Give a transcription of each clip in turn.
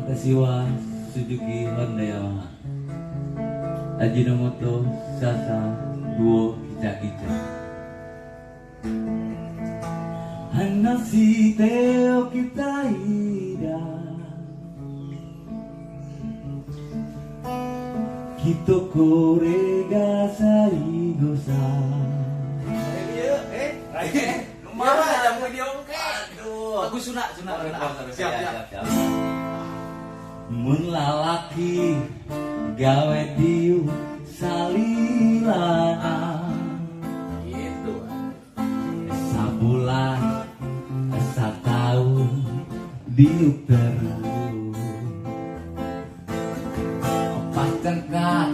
Watashi wa Suzuki Honda Yamaha Ajinomoto Sasa Duo Kica Kica Hanashite okitai da Kitto kore ga saigo sa. Mana jam video oke. Aduh. Lagu Sunda, Sunda, Oke, Sunda. oke, Siap, siap, siap. Siap. Mun lalaki gawe diuk salilana Gitu. sabulan sataun diuk terus pas cengkat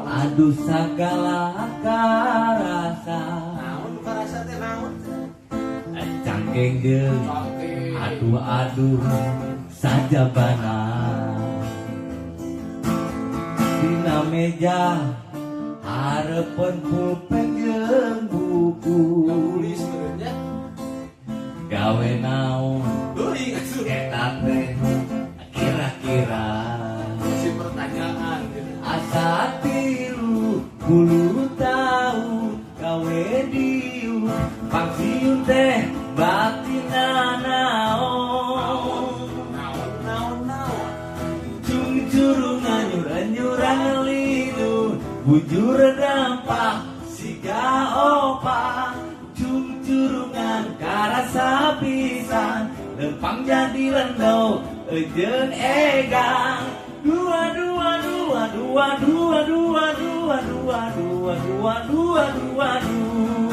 aduh sagala karasa. Naon nu karasa teh naon? Cangkeng jeung Cangkeng. Aduh aduh sajabana dina meja hareupeun pulpen jeung buku. Nulis sebenarnya. Gawe naon Teuing atuh. Eta teh kira-kira? Masih pertanyaan gitu. Asa 30 tahun gawe diuk pangsiun teh batina naon? Naon, naon, naon. Cungcurungan nyuran linu bujur dampak siga opa cungcurungan karasa pisan lempang jadi lendo jeung egang dua dua dua dua dua dua dua dua dua dua dua dua dua.